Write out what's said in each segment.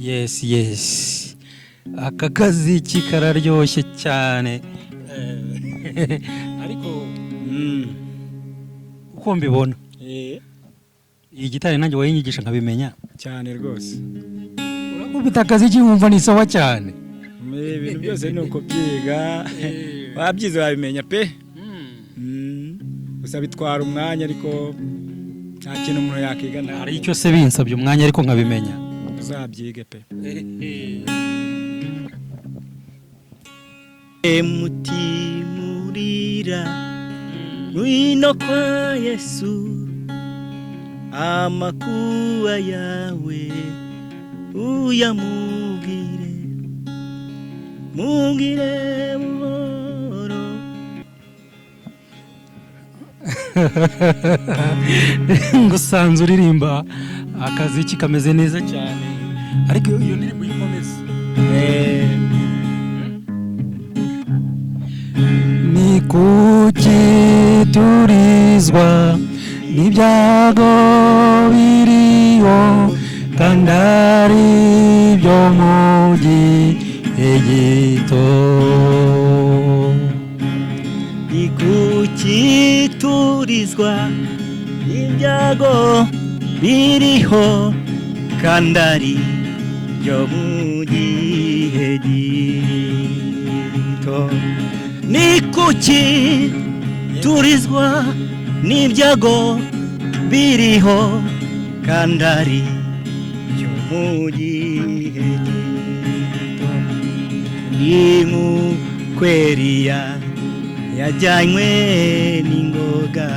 Yes, aka kaziki kararyoshye cyane. Ariko uko mbibona, iyi gitari nanjye wayinyigisha nkabimenya. Cyane rwose. Urakubita akaziki wumva ni sawa cyane. Ibintu byose ni uko byiga, wabyize wabimenya pe. Gusa bitwara umwanya, ariko nta kintu umuntu yakiga nta Hari icyo se binsabye umwanya ariko nkabimenya. Uzabyige pe. Mutimurira, ngwino kwa Yesu, amakuba yawe uyamubwire, mubwire buhoro. Ngo usanze uririmba akaziki kameze neza cyane, ariko iyo ndirimbo uyikomeze. Ni kuki turizwa n'ibyago biriho kandi ari byo mu gihe gito? Ni kuki turizwa ibyago biriho kandi ari byo mu gihe gito? Ni kuki turizwa n'ibyago biriho kandi ari byo mu gihe gito? Ni nk'ukweriya yajyanywe n'ingoga,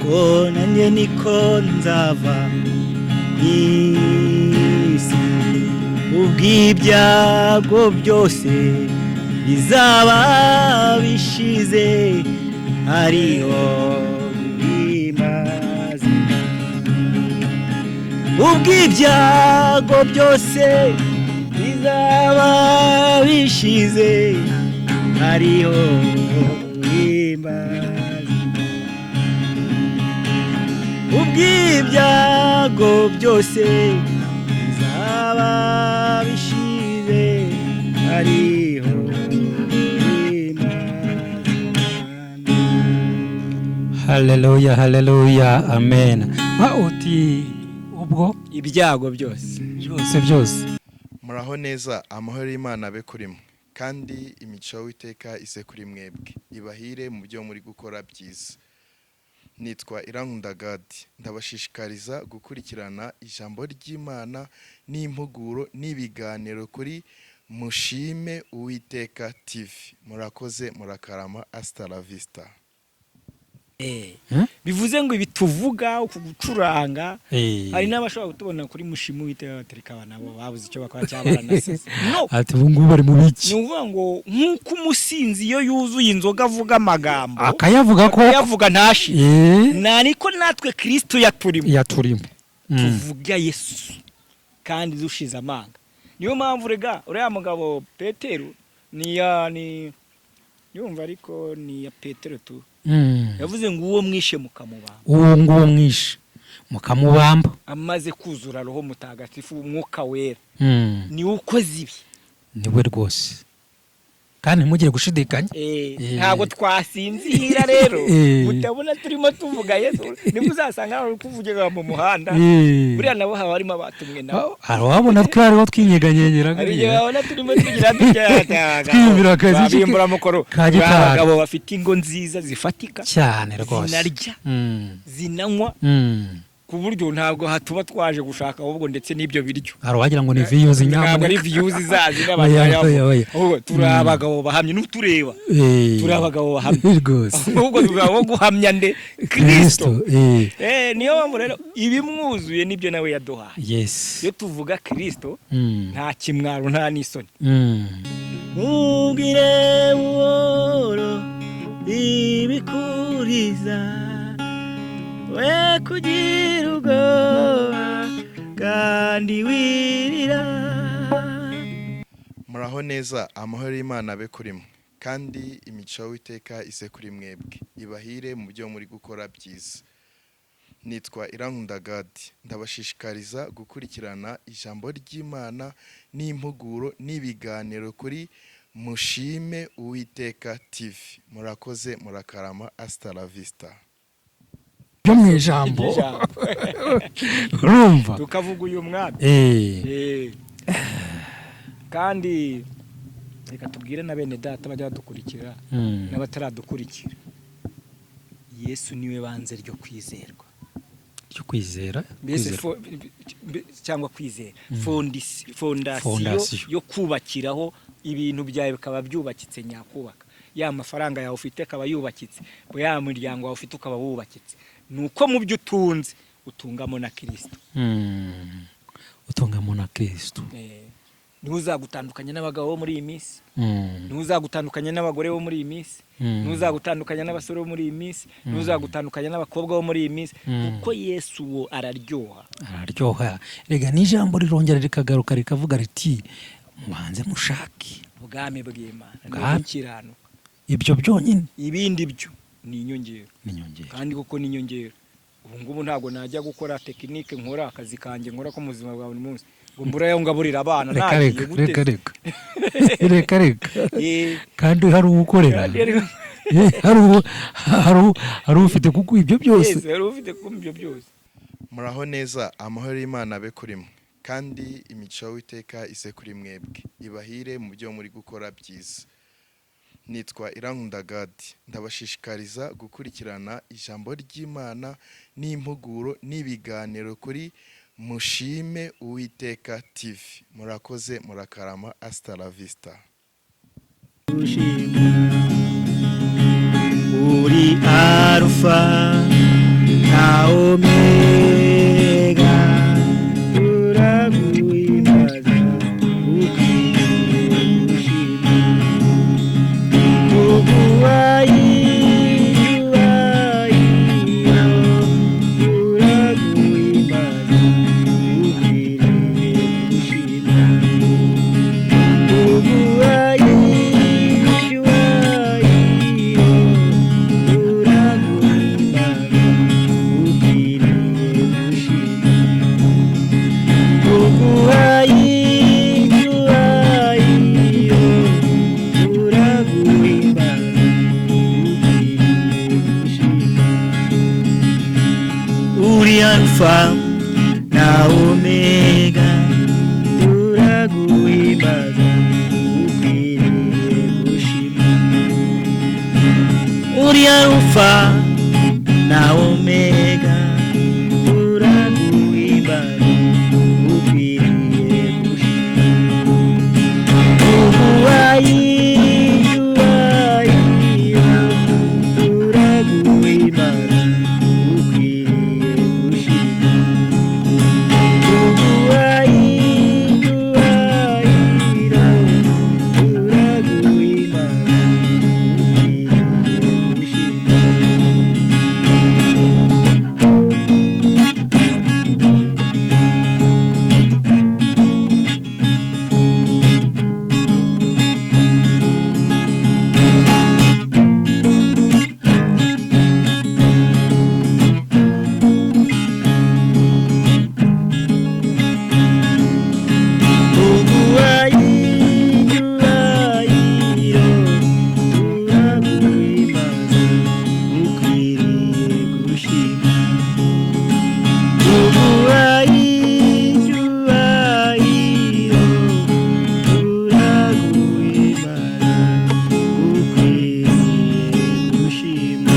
kuko nanjye niko nzava isi, ubw'ibyago byose bizaba bishize, hariho guhimbaza. Ubw'ibyago byose bizaba bishize, hariho guhimbaza. Ubw'ibyago byose bizaba bishize, hariho guhimbaza. Haleluya, haleluya, amen. Uti ubwo ibyago byose byose byose. Muraho neza, amahoro y'Imana abe kuri mwe, kandi imico y'Uwiteka ise kuri mwebwe, ibahire mu byo muri gukora byiza. Nitwa Irankunda Gadi, ndabashishikariza gukurikirana ijambo ry'Imana n'impuguro n'ibiganiro kuri Mushime Uwiteka TV. Murakoze, murakarama, hasta la vista. Bivuze ngo ibi tuvuga, uku gucuranga, hari n'abashobora kutubona kuri Mushimu Uwiteka batereka aba nabo babuze icyo bakora cyangwa baranasese, no. Ati ubu ngubu bari mu Ni biki? ukuvuga ngo nk'uko umusinzi iyo yuzuye inzoga avuga amagambo, akayavuga ko akayavuga ntashire, nariko natwe Kristo yaturimo, yaturimo. Tuvuga Yesu kandi dushize amanga. Niyo mpamvu rega uriya mugabo Petero ni ya ni yumva, ariko ni ya Petero tu yavuze ngo uwo mwishe mukamubamba. Uwo nguwo mwishe mukamubamba. Amaze kuzura Roho Mutagatifu, Umwuka Wera, niwe ukoze ibi. Niwe rwose, kandi ntimugire gushidikanya. Ntabwo twasinzira rero. Mutabona turimo tuvuga Yesu, nibwo uzasanga hari kuvugira mu muhanda. Buriya nabo haba harimo abatumwe nabo. Hari uwabona twariho twinyeganyegera. Hari igihe babona turimo tugira dutya, Twiyumvira akazi babimburamukoro ka gitari. Abagabo bafite ingo nziza zifatika, Cyane rwose. zinarya, zinanywa, ku buryo ntabwo hatuba twaje gushaka ahubwo ndetse n'ibyo biryo. Hari uwagira ngo ni views. Ntabwo ari Nyamuneka. Views zazi n'abantu Oya, bayavuga. oya, oya. Ahubwo turi abagabo bahamye, n'utureba, turi abagabo bahamye. Ahubwo turi abo guhamya nde? Kristo. Kristo. Niyo mpamvu rero ibimwuzuye nibyo nawe yaduhaye. Iyo tuvuga Kristo, nta kimwaro, nta n'isoni. Mubwire buhoro ibikuriza, we kugira ubwoba kandi wirira. Muraho neza, amahoro y'Imana abe kuri mwe, kandi imico y'Uwiteka ise kuri mwebwe, ibahire mu byo muri gukora byiza. Nitwa Irankunda Gadi, ndabashishikariza gukurikirana ijambo ry'Imana n'impuguro n'ibiganiro kuri Mushime Uwiteka TV. Murakoze, murakarama, hasta la vista. Byo mu ijambo. Ijambo. Urumva. Tukavuga uyu mwami. Kandi reka tubwire na bene data bajya badukurikira n'abataradukurikira, Yesu niwe banze ryo kwizerwa. Cyo kwizera. Mbese Kwizera. Cyangwa kwizera, fondasiyo Fondasiyo. yo kubakiraho ibintu byawe bikaba byubakitse nyakubaka, ya mafaranga yawe ufite akaba yubakitse, ya muryango wawe ufite ukaba wubakitse, ni uko mu byo utunze utungamo na Kirisito. Utungamo na Kristo. Niwe uzagutandukanya n'abagabo bo muri iyi minsi, niwe uzagutandukanya n'abagore bo muri iyi minsi, niwe uzagutandukanya n'abasore bo muri iyi minsi, niwe uzagutandukanya n'abakobwa bo muri iyi minsi, kuko Yesu uwo araryoha. Araryoha rega, n'ijambo rirongera rikagaruka rikavuga riti: "Mubanze mushake ubwami bw'Imana no Ubwami. gukiranuka." Ibyo byonyine. Ibindi byo ni inyongera. Ni inyongera. Kandi koko ni inyongera. Ubu ngubu ntabwo najya gukora tekinike, nkora akazi kanjye nkora ko mu buzima bwa buri munsi, ngo mbure ayo ngaburira abana. Reka. Nagiye Reka. gute? Reka, reka, reka, reka. Kandi hari uwukorera. Kandi Hari ufite kuko ibyo byose. Yes, hari ufite kumva ibyo byose. Muraho neza, amahoro y'Imana abe kuri mwe kandi imico y'Uwiteka ise kuri mwebwe, ibahire mu byo muri gukora byiza. Nitwa Irankunda Gadi, ndabashishikariza gukurikirana ijambo ry'Imana n'impuguro n'ibiganiro kuri Mushime Uwiteka TV. Murakoze, murakarama, hasta la vista. Uri Arufa na Omega, turaguhimbaza, ukwiye gushima, tuguhaye icyubahiro, turaguhimbaza, ukwiriye gushima, tuguhaye icyubahiro, turaguhimbaza, ukwiriye gushima, tuguhaye icyubahiro, turaguhimbaza, ukwiriye gushima. Uri Alufa na Omega, turaguhimbaza, ukwiriye gushima. Uri Alufa na Omega, turaguhimbaza, ukwiriye gushima, tuguhaye icyubahiro, turaguhimbaza, ukwiriye gushima, tuguhaye icyubahiro, turaguhimbaza, ukwiriye gushima. Tuguhaye icyubahiro, turaguhimbaza, ukwiriye gushima, tuguhaye icyubahiro, turaguhimbaza, ukwiriye gushima.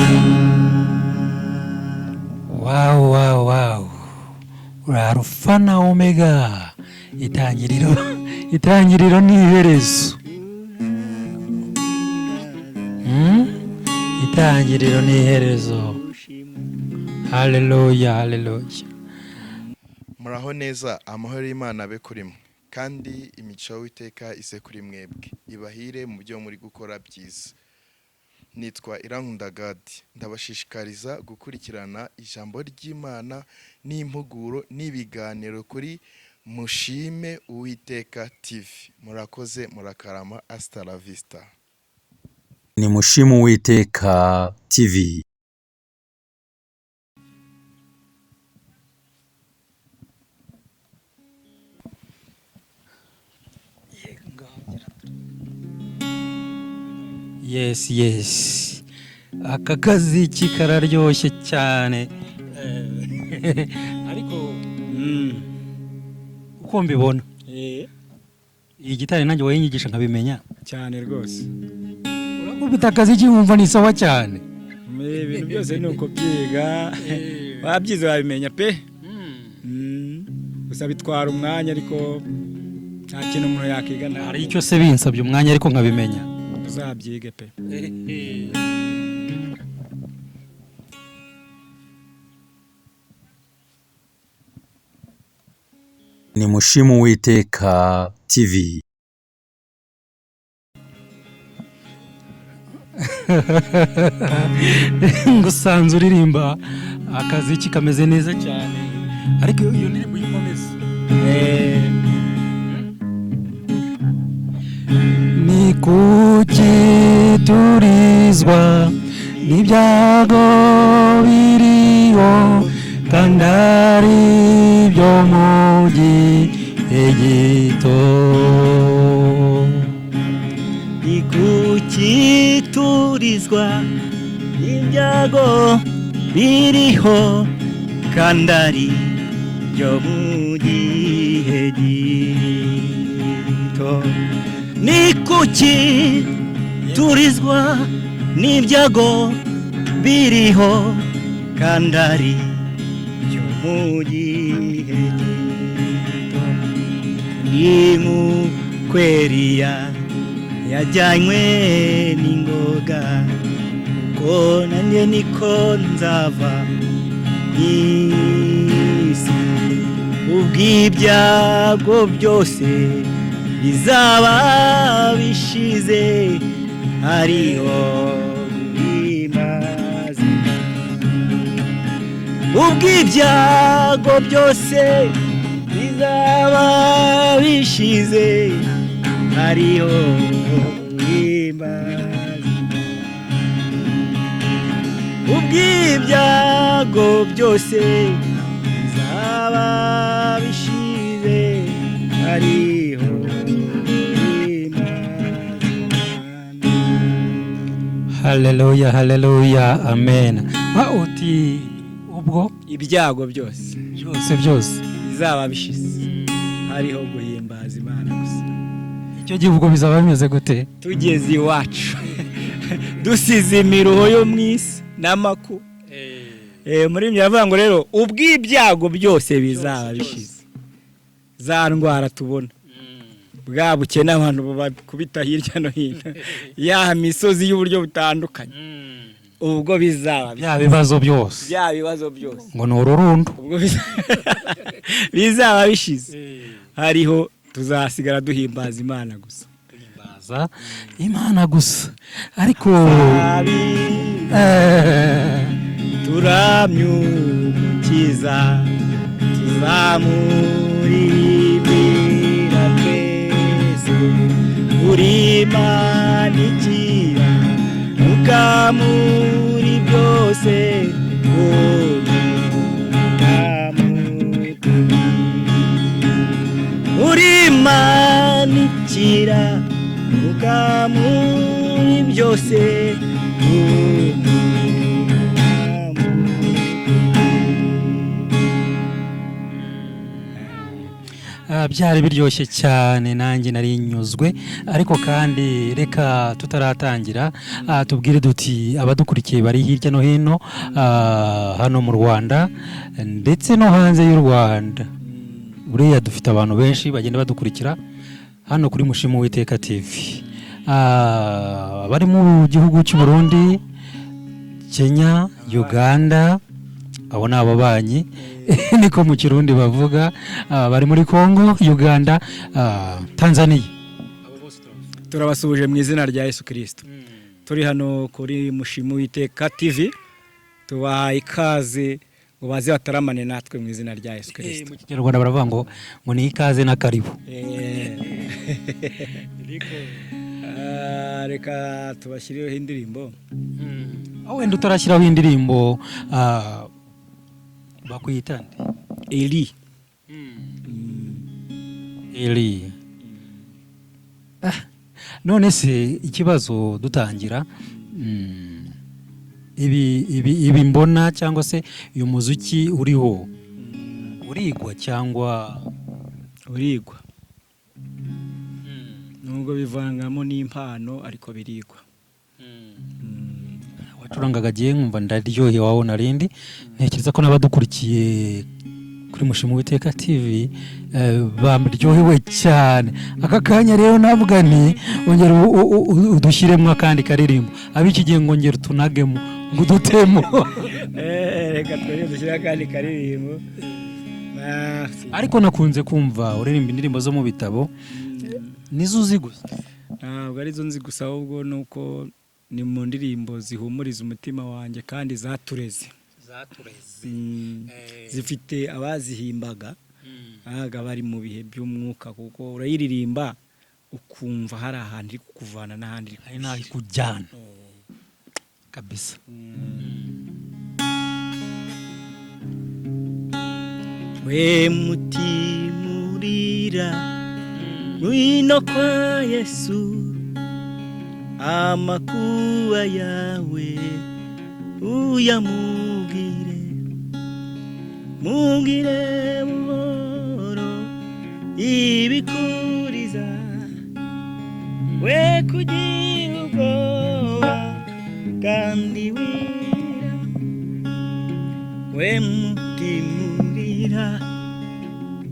Wow, uri Arufa na Omega, itangiriro n'iherezo. Itangiriro n'iherezo. Haleluya, haleluya. Muraho neza, amahoro y'Imana abe kuri mwe kandi imico y'Uwiteka ise kuri mwebwe, ibahire mu byo muri gukora byiza. Nitwa Irankunda Gadi, ndabashishikariza gukurikirana ijambo ry'Imana n'impuguro n'ibiganiro kuri Mushime Uwiteka TV. Murakoze, murakarama, hasta la vista. Ni Mushime Uwiteka TV. Yes, yes, aka kaziki kararyoshye cyane. Ariko uko mbibona, iyi gitari nanjye wayinyigisha nkabimenya. Cyane rwose. Urakubita akaziki wumva ni sawa cyane. Ibintu byose ni uko byiga, wabyize wabimenya pe. Gusa bitwara umwanya, ariko nta kintu umuntu yakiga nta Hari icyo se binsabye umwanya ariko nkabimenya. Uzabyige pe. Ni Mushimu Uwiteka TV. Ngo usanze uririmba akaziki kameze neza cyane, ariko iyo ndirimbo uyikomeze. Ni kuki turizwa n'ibyago biriho kandi ari byo mu gihe gito? Ni kuki turizwa ibyago biriho kandi ari byo mu gihe gito? Ni kuki turizwa n'ibyago biriho kandi ari byo mu gihe gito? Ni mukweriya yajyanywe n'ingoga, kuko nanjye niko nzava isi, ubw'ibyago byose bizaba bishize, hariho guhimbaza. Ubw'ibyago byose bizaba bishize, hariho guhimbaza. Ubw'ibyago byose bizaba bishize, hariho guhimbaza. Haleluya, haleluya, amen. Uti ubwo Ibyago byose byose byose bizaba bishize, hariho guhimbaza Imana gusa. Icyo gihe ubwo bizaba bimeze gute? Tugeze iwacu, dusize imiruho yo mu isi n'amaku. Muri ibyo baravuga ngo rero ubw'ibyago byose bizaba bishize, za ndwara tubona, bwa bukene abantu bakubita hirya no hino, ya misozi y'uburyo butandukanye, ubwo bizaba Bya bibazo byose. Bya bibazo byose. Ngo ni ururundo. Ubwo bizaba bishize, hariho tuzasigara duhimbaza Imana gusa. Duhimbaza Imana gusa, ariko Turamya Umukiza, tuzamuririmbira twese, uri Imana ikira mukamuri byose. Uri Imana ikira mukamuri byose. Byari biryoshye cyane, nanjye nari nyuzwe. Ariko kandi reka tutaratangira, tubwire duti abadukurikiye bari hirya no hino, hano mu Rwanda ndetse no hanze y'u Rwanda, buriya dufite abantu benshi bagenda badukurikira hano kuri Mushimu Witeka TV, bari mu gihugu cy'u Burundi, Kenya, Uganda, abo ni ababanyi niko mu Kirundi bavuga, bari muri Congo, Uganda, Tanzania. Turabasuhuje mu izina rya Yesu Kirisito. Turi hano kuri Mushimu Witeka TV, tubahaye ikaze ngo baze bataramane natwe mu izina rya Yesu Kirisito. Mu Kinyarwanda baravuga ngo ni ikaze na karibu. Reka tubashyireho indirimbo. Aho wenda utarashyiraho indirimbo, bakwita nde? Eli. Eli. None se ikibazo dutangira, ibi mbona cyangwa se uyu muziki uriho urigwa cyangwa? Urigwa, nubwo bivangamo n'impano, ariko birigwa. Wacurangaga agiye nkumva ndaryohewe, wawe narindi ntekereza ko n'abadukurikiye kuri Mushima Uwiteka TV baryohewe cyane. Aka kanya rero navuga nti ongera udushyiremo akandi karirimbo, ab'iki gihe ngo ngera utunagemo ngo udutemo. Reka twongere dushyire akandi karirimbo. Ariko nakunze kumva uririmba indirimbo zo mu bitabo, nizo uzi gusa? Ntabwo arizo nzi gusa, ahubwo ni uko ni mu ndirimbo zihumuriza umutima wanjye kandi zatureze. Zatureze. Zifite abazihimbaga babaga bari mu bihe by'umwuka, kuko urayiririmba ukumva hari ahantu iri kukuvana n'ahandi iri Hari n'aho ikujyana kabisa. We mutima urira, ngwino kwa Yesu, amakuba yawe uyamubwire, mubwire buhoro ibikuriza, we kugira ubwoba kandi wira. We mutima urira,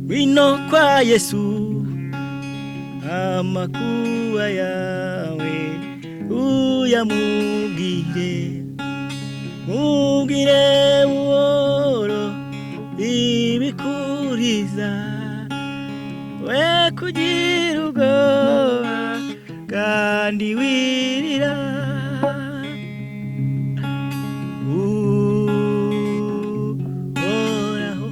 ngwino kwa Yesu, amakuba yawe uyamubwire, mubwire buhoro ibikuriza, we kugira ubwoba kandi wirira. Uhoraho.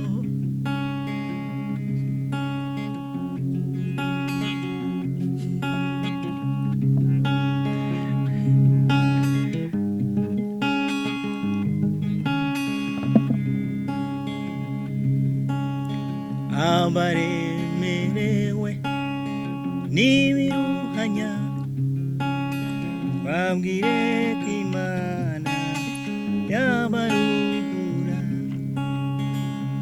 Abaremerewe n'ibiruhanya, babwire ko Imana yabaruhura,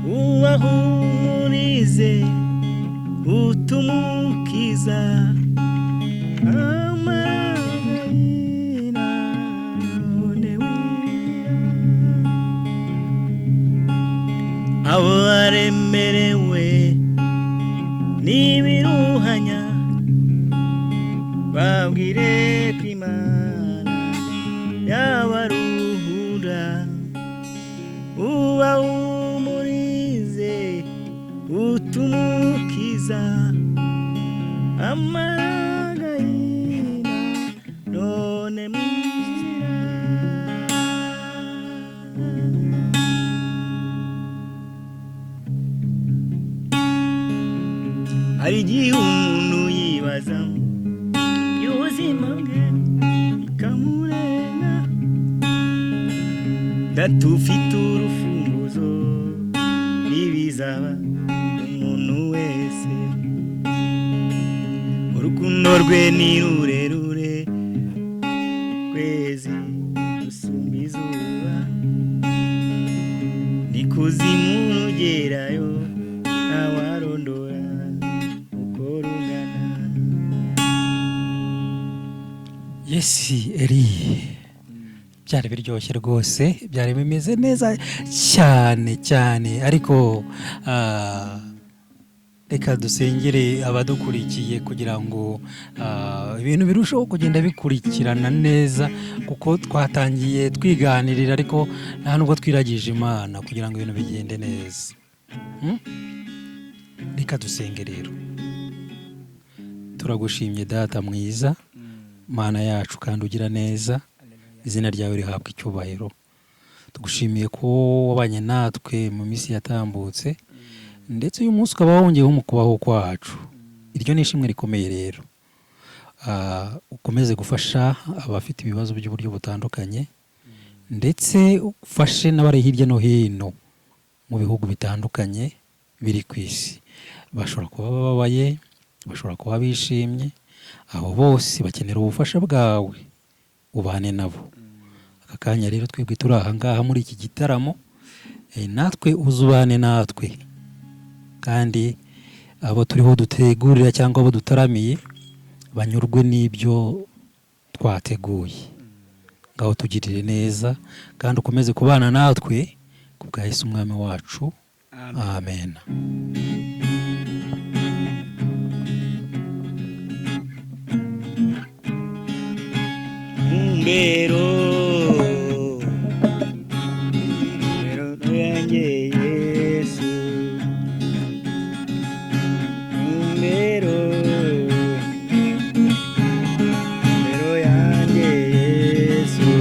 ubahumurize utumukiza amarira none wira. Abo baremerewe n'ibiruhanya, babwire ko Imana yabaruhura, ubahumurize utumukiza amaragayina none mwira. Hari igihe umuntu yibaza y'ubuzima bwe bikamurenga, datufite urufunguzo n'ibizaba umuntu wese, urukundo rwe ni rurerure, kwezi rusumba izuba, ni kuzimu rugerayo ntawarondora uko rungana. Yes Eri, byari biryoshye rwose, byari bimeze neza cyane cyane, ariko reka dusengere abadukurikiye kugira ngo ibintu birusheho kugenda bikurikirana neza, kuko twatangiye twiganirira ariko nta nubwo twiragije Imana kugira ngo ibintu bigende neza. Reka dusenge rero. Turagushimye Data mwiza, Mana yacu kandi ugira neza, izina ryawe rihabwa icyubahiro. Tugushimiye ko wabanye natwe mu minsi yatambutse, ndetse uyu munsi ukaba wongeyeho mu kubaho kwacu. Iryo ni ishimwe rikomeye rero. Ukomeze gufasha abafite ibibazo by'uburyo butandukanye, ndetse ufashe n'abari hirya no hino mu bihugu bitandukanye biri ku isi. Bashobora kuba bababaye, bashobora kuba bishimye, Abo bose bakenera ubufasha bwawe, ubane nabo. Aka kanya rero twebwe turi aha ngaha muri iki gitaramo, natwe uzubane natwe, kandi abo turiho dutegurira cyangwa abo dutaramiye banyurwe n'ibyo twateguye. Ngaho tugirire neza kandi ukomeze kubana natwe ku bwa Yesu umwami wacu. Amen. Amen. Mbero mbero yanjye Yesu, mbero mbero yanjye Yesu,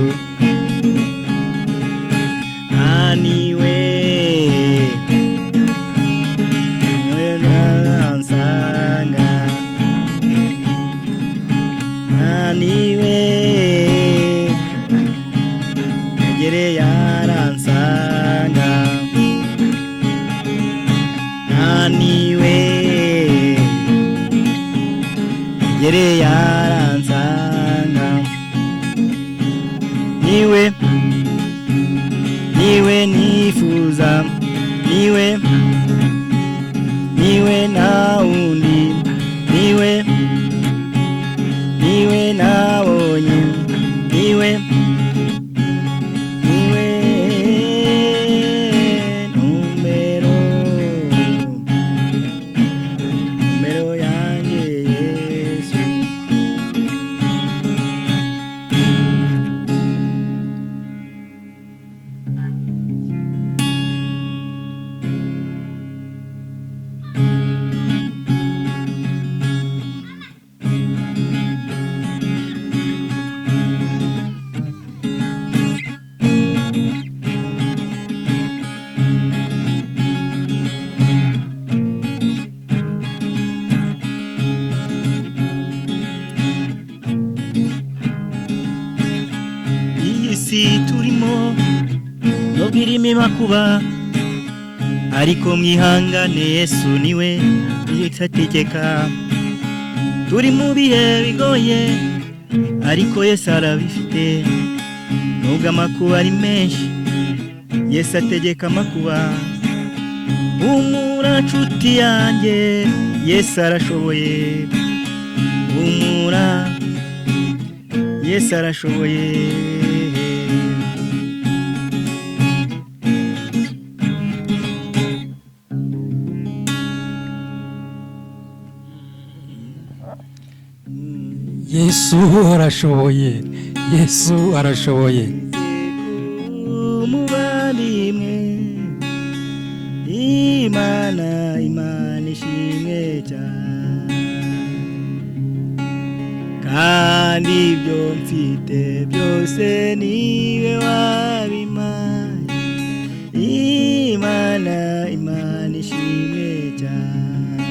aniwe niwe nansanga, aniwe negere yaransanga, aniwe negere yaransanga, niwe niwe nifuza, niwe niwe na wundi, niwe niwe nabonye, niwe niwe numero numero yanjye Yesu. Iyi si turimo nubwo irimo imakuba, ariko mwihangane, Yesu niwe ategeka. Turi mu bihe bigoye, ariko Yesu arabifite. Nubwo amakuba ari menshi, Yesu ategeka amakuba. Humura nshuti yanjye, Yesu arashoboye. Humura, Yesu arashoboye. Yesu arashoboye, Yesu arashoboye. Umuvandimwe, Imana Imana ishimwe cyane, kandi ibyo mfite byose niwe wabimpaye. Imana Imana ishimwe cyane,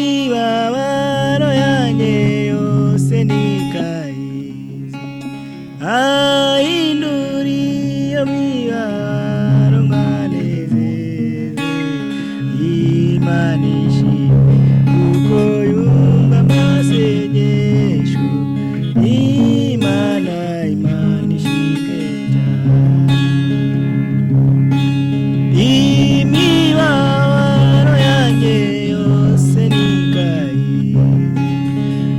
imibabaro yanjye yose nikayizi, ahindura iyo mibabaro nkanezeze. Imana ishimwe kuko yumva amasengesho. Imana Imana ishimwe cyane, imibabaro yanjye yose nikayizi,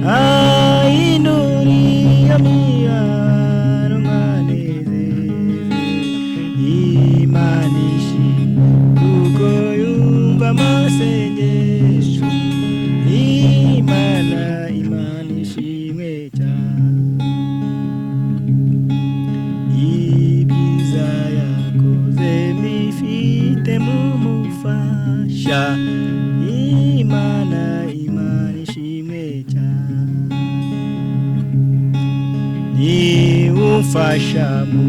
ahindura iyo mibabaro nkanezeze. Imana ishimwe kuko yumva amasengesho. Imana Imana ishimwe cyane, ibyiza yakoze mbifite mu mufasha. Imana Imana ishimwe cyane, niba umfasha mu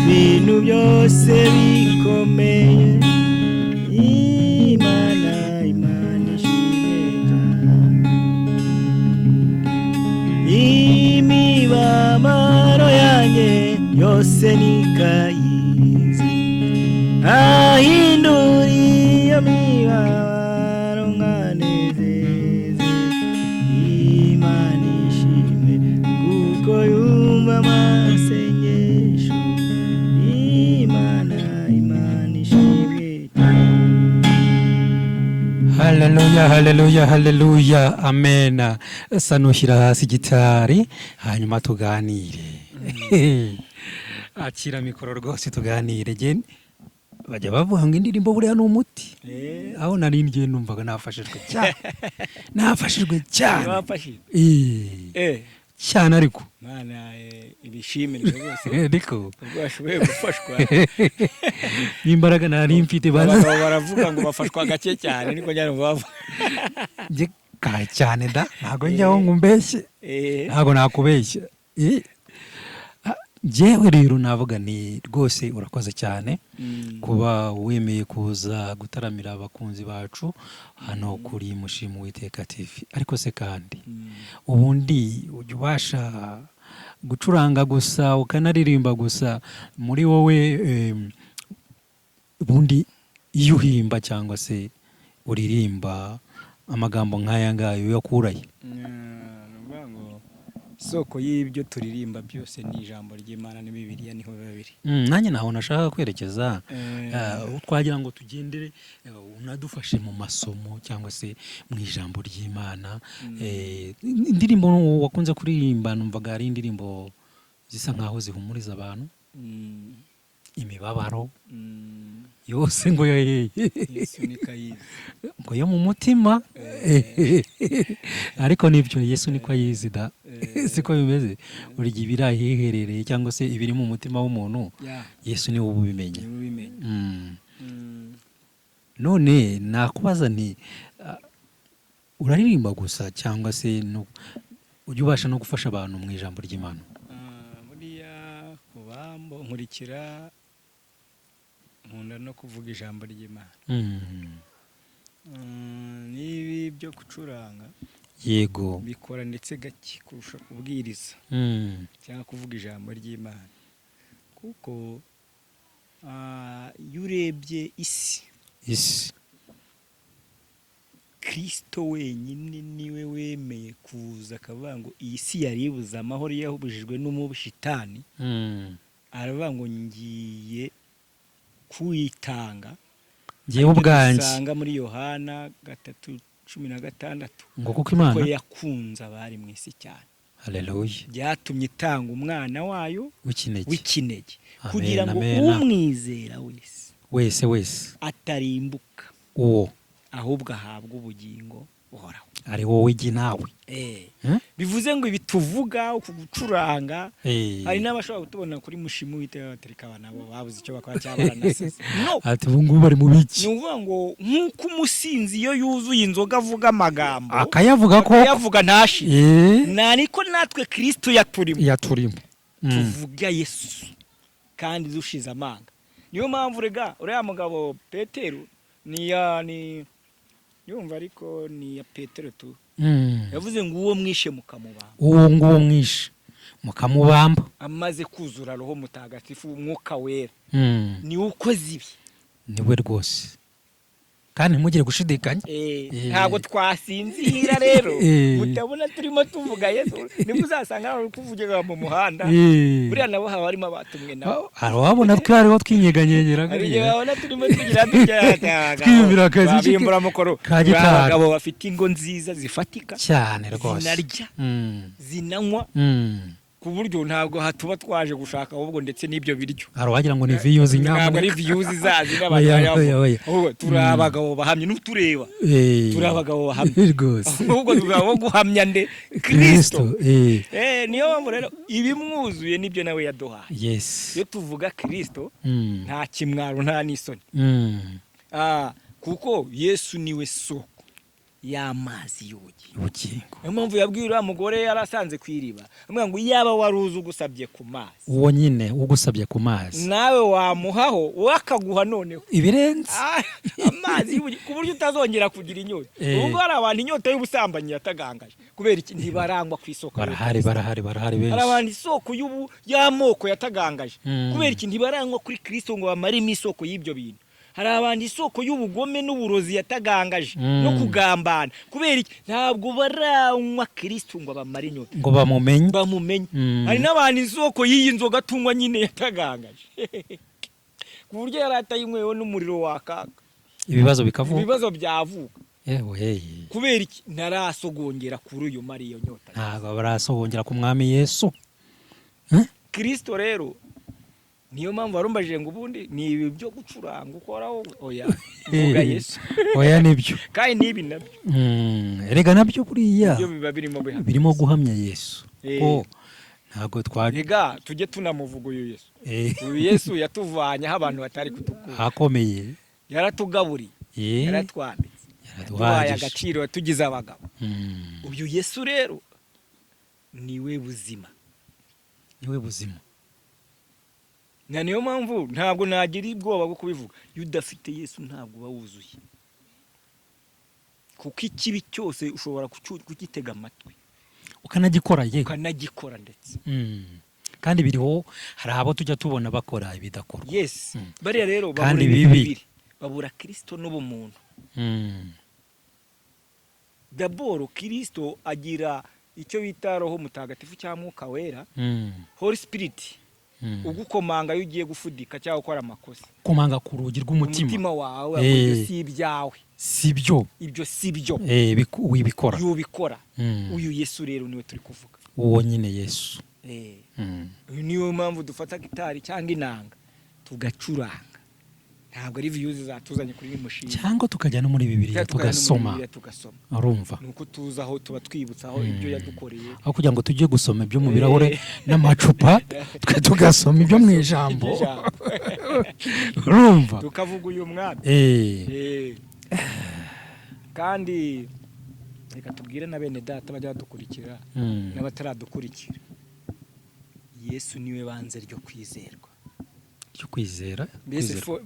bintu byose bikomeye. Imana Imana ishimwe cyane, imibabaro yanjye yose nikayizi, ahindura iyo mibabaro nkanezeze. Haleluya, haleluya, haleluya, amena. Sa nushyira hasi gitari, hanyuma tuganire. Akira mikoro rwose tuganire. Jye bajya bavuga ngo indirimbo buriya ni umuti. Aho nari ngiye numvaga nafashijwe cyane, nafashijwe cyane. Wafashije? Eh, cyane ariko. Mana ibishimirwe rwose Ariko ubwo washoboye gufashwa. N'imbaraga nari mfite baza. Abagabo baravuga ngo bafashwa gake cyane, niko njyana bavuga. Njye kare cyane da, ntabwo njyaho ngo umbeshye. Ntabwo nakubeshya. Njyewe rero navuga ni rwose urakoze cyane kuba wemeye kuza gutaramira abakunzi bacu hano kuri Mushimu Witeka TV. Ariko se kandi ubundi ujya ubasha gucuranga gusa, ukanaririmba gusa muri wowe? Ubundi iyo uhimba cyangwa se uririmba amagambo nk'aya ngaya, uyakurahe? Ni ukuvuga ngo isoko y'ibyo turirimba byose ni ijambo ry'Imana, ni Bibiliya, niho biba biri. Nanjye ntaho nashaka kwerekeza. Twagira ngo tugendere, unadufashe mu masomo cyangwa se mu ijambo ry'Imana. Indirimbo wakunze kuririmba numvaga ari indirimbo zisa nkaho zihumuriza abantu imibabaro yose ngo yoyeye. Yesu ni kayizi. Ngo yo mu mutima. Ariko nibyo, Yesu niko ayizi da. Siko bimeze? Buri gihe ibiri ahiherereye cyangwa se ibiri mu mutima w'umuntu, Yesu niwe uba ubimenya. Niwe ubimenya. None nakubaza nti uraririmba gusa cyangwa se ujya ubasha no gufasha abantu mu ijambo ry'Imana? Buriya kubambo nkurikira, nkunda no kuvuga ijambo ry'Imana. N'ibi byo gucuranga bikora ndetse gake kurusha kubwiriza cyangwa kuvuga ijambo ry'Imana, kuko iyo urebye isi, Isi. Kirisito wenyine niwe wemeye kuza akavuga ngo iyi si yari ibuze amahoro, yahubujijwe n'umushitani. Aravuga ngo ngiye kuyitanga. Ngewe ubwanjye. Dusanga muri Yohana 3:16. Ngo kuko Imana ko yakunze abari mu isi cyane, Haleluya. byatumye itanga umwana wayo w'ikinege. w'ikinege, Amen, kugira ngo amen. umwizera wese Wese wese atarimbuka, uwo ahubwo ahabwa ubugingo buhoraho. Ari wowe jye nawe. Bivuze ngo ibi tuvuga, uku gucuranga, hari n'abashobora kutubona kuri Mushimu Witeka batereka abana bo babuze icyo bakora cyangwa baranasese, no. Ati ubu ngubu bari mu Ni biki? ukuvuga ngo nk'uko umusinzi iyo yuzuye inzoga avuga amagambo, Akayavuga ko akayavuga ntashire, niko natwe Kirisito yaturimo. Yaturimo. Tuvuga Yesu kandi dushize amanga. Niyo mpamvu rega uriya mugabo Petero ni ya ni yumva, ariko ni ya Petero tu. Yavuze ngo uwo mwishe mukamubamba, Uwo nguwo mwishe mukamubamba, amaze kuzura Roho Mutagatifu, Umwuka Wera, niwe ukoze ibi. Niwe rwose, kandi ntimugire gushidikanya. Ntabwo twasinzira rero. Mutabona turimo tuvuga Yesu, nibwo uzasanga hari kuvugira mu muhanda. Buriya nabo haba harimo abatumwe nabo. Hari uwabona twariho twinyeganyegera Hari igihe kuriya. babona turimo tugira dutya, Twiyumvira akazi babimburamukoro ka gitari. Abagabo bafite ingo nziza zifatika, Cyane rwose. zinarya, zinanywa, ku buryo ntabwo hatuba twaje gushaka ahubwo ndetse n'ibyo biryo. Hari uwagira ngo ni views. Ntabwo ari Nyamuneka. views zazi n'abantu Oya, bayavuga. oya, oya. Ahubwo turi abagabo bahamye, n'utureba turi abagabo bahamye. Rwose. Ahubwo turi abo guhamya nde? Kristo. Kristo. Niyo mpamvu rero ibimwuzuye nibyo nawe yaduhaye. Iyo tuvuga Kristo, nta kimwaro, nta n'isoni. Kuko Yesu niwe soko y'amazi y'ubugingo. Ubugingo. Niyo mpamvu yabwiye uriya mugore yari asanze ku iriba, amubwira ngo yaba wari uzi ugusabye ku mazi, Uwo nyine ugusabye ku mazi, nawe wamuhaho, wowe akaguha noneho ibirenze. Amazi y'ubugingo, ku buryo utazongera kugira inyota. Ubu ngubu hari abantu inyota y'ubusambanyi yatagangaje. Kubera iki? Ntibarangwa ku isoko. Barahari, barahari, barahari Hari benshi. abantu isoko y'ubu y'amoko yatagangaje. Kubera iki? Ntibarangwa kuri Kristo ngo bamaremo isoko y'ibyo bintu. Hari abantu isoko y'ubugome n'uburozi yatagangaje no kugambana. Kubera iki? Ntabwo baranywa Kristo ngo bamare inyota, ngo bamumenye. Bamumenye. Hari n'abantu isoko y'iyi nzoga tunywa nyine yatagangaje, ku buryo yari atayinyweho n'umuriro wakaka, ibibazo bikavuka. Ibibazo byavuka. Yewe. Kubera iki? Ntarasogongera kuri uyu mara iyo nyota. Ntabwo barasogongera ku Mwami Yesu. Kirisito rero, niyo mpamvu warumbajije ngo ubundi ni ibi byo gucuranga ukoraho? Oya, mvuga Yesu. Oya, nibyo. Kandi n'ibi nabyo. Erega nabyo buriya byo biba birimo bihamya. Birimo guhamya Yesu. Ko ntabwo twari Rega tujye tunamuvuga uyu Yesu. Uyu Yesu yatuvanye aho abantu batari kutukura. Ahakomeye. Yaratugaburiye, yaratwambitse, yaduhaye Yaraduhagije. agaciro, yatugize abagabo. Uyu Yesu rero niwe buzima. Niwe buzima. Na niyo mpamvu ntabwo nagira ubwoba bwo kubivuga: iyo udafite Yesu ntabwo uba wuzuye, kuko ikibi cyose ushobora kugitega amatwi, ukanagikora yewe. Ukanagikora ndetse. Kandi biriho, hari abo tujya tubona bakora ibidakorwa. Yes. Bariya rero babura Kandi ibintu bibi. bibiri: babura Kirisito n'ubumuntu. D'abord Kirisito agira icyo bita Roho Mutagatifu cyangwa Mwuka Wera, Holy Spirit, ugukomanga iyo ugiye gufudika cyangwa gukora amakosa. Komanga ku rugi rw'umutima. Umutima wawe. Ibyo si ibyawe. Si byo. Ibyo si byo. Wibikora. Yubikora. Uyu Yesu rero niwe turi kuvuga. Uwo nyine Yesu. Uyu niyo mpamvu dufata gitari cyangwa inanga tugacuranga. Ntabwo ari views zatuzanye kuri uyu mushinga. Cyangwa tukajya no muri Bibiliya. Cyangwa tukajya no muri Tugasoma. Bibiliya tugasoma. Urumva. Ni uko tuzi aho tuba twibutsa aho ibyo yadukoreye. Aho kugira ngo tujye gusoma ibyo mu birahure n'amacupa, twe tugasoma ibyo mu ijambo. Iby'ijambo. Urumva. Tukavuga uyu mwami. Kandi reka tubwire na bene data bajya badukurikira n'abataradukurikira: Yesu niwe banze ryo kwizerwa. Ryo kwizera. Mbese Kwizera.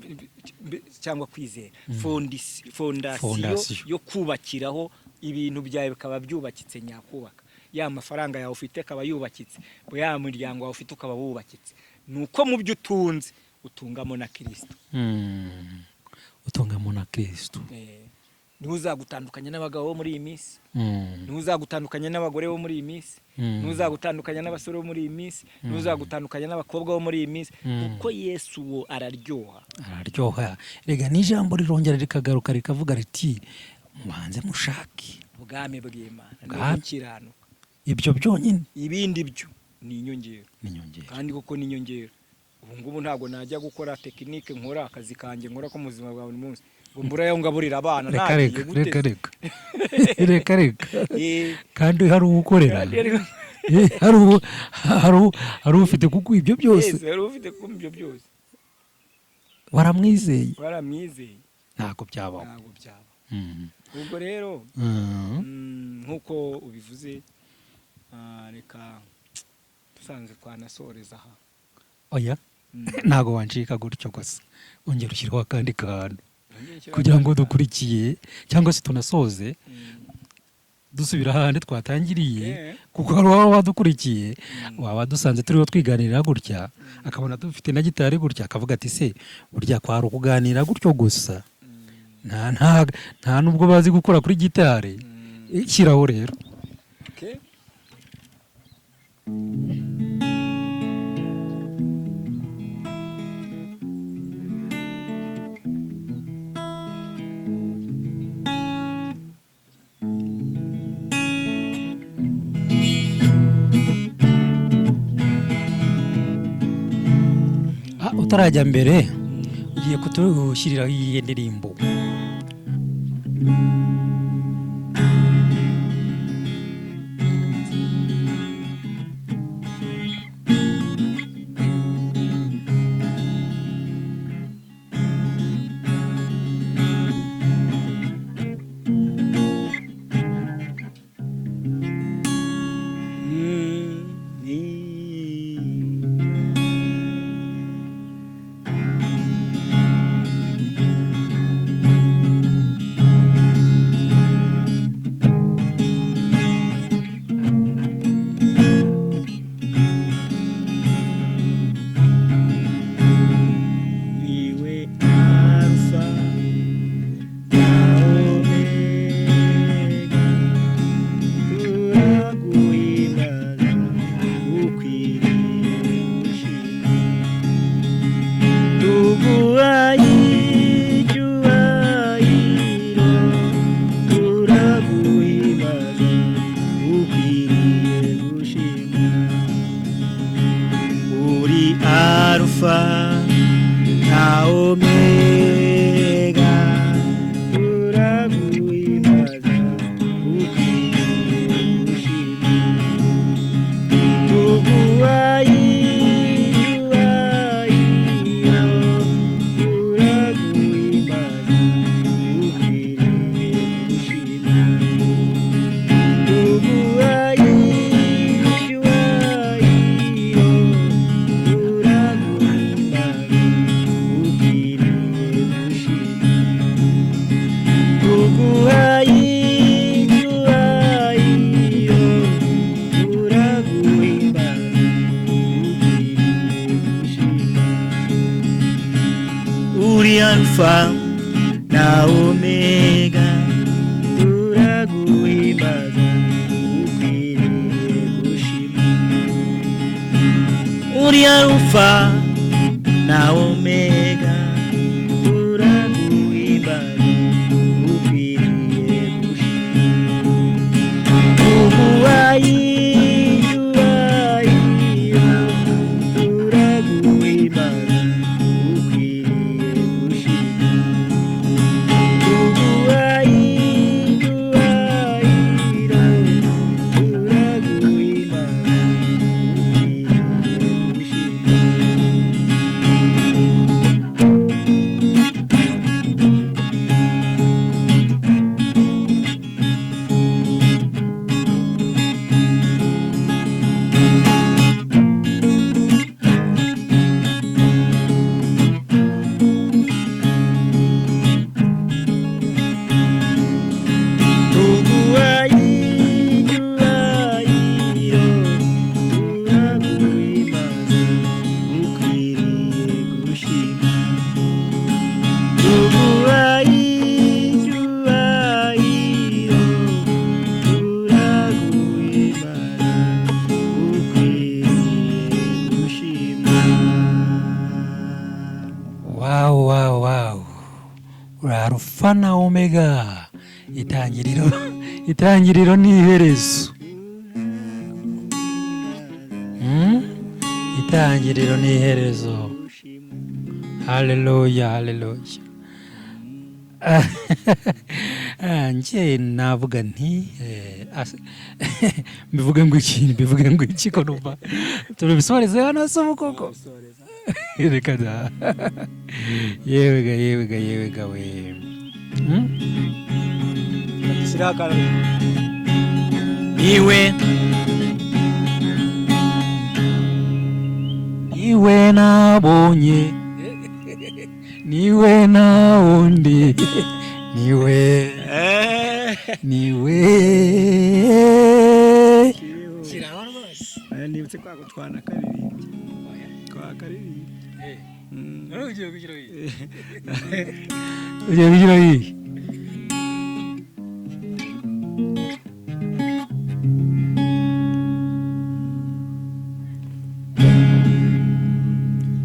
Cyangwa kwizera, fondasiyo Fondasiyo. yo kubakiraho ibintu byawe bikaba byubakitse nyakubaka, ya mafaranga yawe ufite akaba yubakitse, ya muryango wawe ufite ukaba wubakitse, ni uko mu byo utunze utungamo na Kirisito. Utungamo na Kristo. Niwe uzagutandukanya n'abagabo bo muri iyi minsi, niwe uzagutandukanya n'abagore bo muri iyi minsi, niwe uzagutandukanya n'abasore bo muri iyi minsi, niwe uzagutandukanya n'abakobwa bo muri iyi minsi, kuko Yesu uwo araryoha. Araryoha. Rega n'ijambo rirongera rikagaruka rikavuga riti: "Mubanze mushake ubwami bw'Imana no Ubwami. gukiranuka." Ibyo byonyine. Ibindi byo ni inyongera. Ni inyongera. Kandi koko ni inyongera. Ubu ngubu ntabwo najya gukora tekinike, nkora akazi kanjye nkora ko mu buzima bwa buri munsi, ngo mbure ayo ngaburira abana. Reka. Nagiye Reka. gute? Reka, reka, reka, reka. Kandi hari uwukorera. Kandi Hari ufite kuko ibyo byose. Yes, hari ufite kumva ibyo byose. Waramwizeye. Waramwizeye. Ntabwo byabaho. Ntabwo byaba. Ubwo rero, nk'uko ubivuze, reka dusanzwe twanasoreza aha. Oya. Ntabwo wancika gutyo gusa, ongera ushyiraho akandi kantu Nongere nshyiraho kugira ngo akandi kantu. dukurikiye cyangwa se tunasoze dusubira ahandi twatangiriye, kuko hari uwaba wadukurikiye, waba dusanze turiho twiganirira gutya, akabona dufite na gitari gutya, akavuga ati: "Se burya kwari ukuganira gutyo gusa, nta nubwo bazi gukora kuri gitari?" Shyiraho rero. Okay. Utarajya mbere, ugiye kutushyiriraho iyihe ndirimbo? na Omega, turaguhimbaza ukwiriye gushimwa. Tuguhaye icyubahiro, turaguhimbaza ukwiriye gushimwa. Tuguhaye icyubahiro, turaguhimbaza ukwiriye gushimwa. Tuguhaye icyubahiro, turaguhimbaza ukwiriye gushimwa. Uri Alfa na Omega, turaguhimbaza ukwiriye gushimwa. Uri Alfa na Omega, turaguhimbaza ukwiriye gushimwa. Tuguhaye icyubahiro, turaguhimbaza ukwiriye gushimwa. Tuguhaye icyubahiro, turaguhimbaza ukwiriye gushimwa. Tuguhaye icyubahiro, turaguhimbaza ukwiriye gushimwa. Tuguhaye icyubahiro, turaguhimbaza ukwiriye gushimwa. Wow, wow, wow! Uri Arufa na Omega, itangiriro n'iherezo. Itangiriro n'iherezo. Haleluya, haleluya! Njye navuga nti mbivuge ngo iki, mbivuge ngo iki, ko numva tubisoreze hano se ubu koko? Reka da! Yewe ga, yewe ga, yewe ga we! Dushyiraho akantu. Niwe. Niwe nabonye, niwe na wundi, niwe, niwe. Shyiraho rwose. Nibutse kwa gutwana karirimbye, twakaririmbye. Ugiye gushyiraho iyi?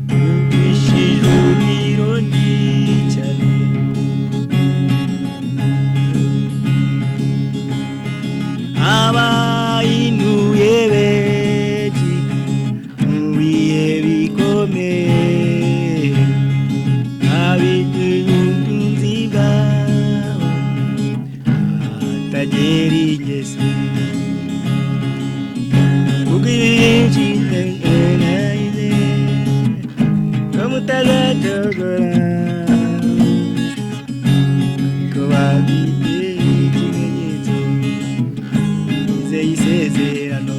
Numvishije umwirongi cyane, abayinuye benshi mu bihe bikomeye, ab'ubutunzi bwabo atagera ingeso ko mutazacogora, ko bafite ikimenyetso, bizeye isezerano.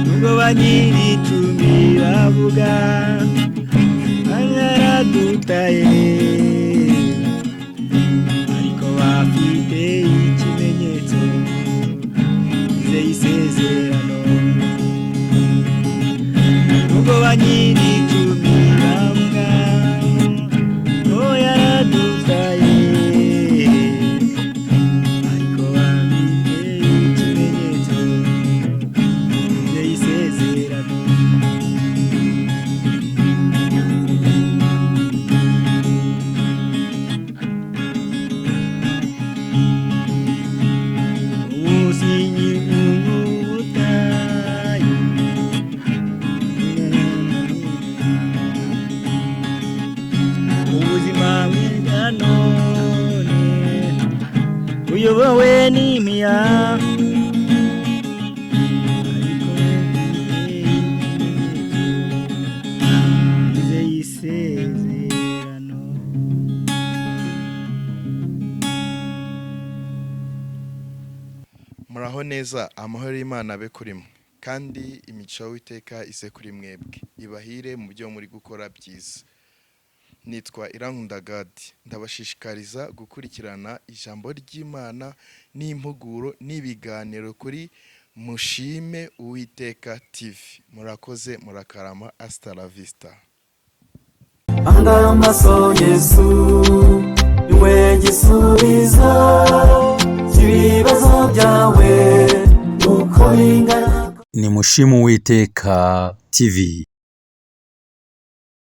Nubwo ba nyir'icumbi bavuga baradutaye, ariko bafite ikimenyetso, bizeye isezerano. Nubwo ba nyir'icumbi bavuga ko yaradutaye, ariko bafite ikimenyetso, bizeye isezerano. Tuyobowe n'imiya, ariko twizeye ikimenyetso, twizeye isezerano. Muraho neza, amahoro y'Imana abe kuri mwe kandi imico y'Uwiteka ise kuri mwebwe, ibahire mu byo muri gukora byiza. Nitwa Irankunda Gadi, ndabashishikariza gukurikirana ijambo ry'Imana n'impuguro n'ibiganiro kuri Mushime Uwiteka TV. Murakoze, murakarama, hasta la vista. Hanga amaso Yesu, niwe gisubizo cy'ibibazo byawe uko bingana. Ni Mushimuwiteka TV.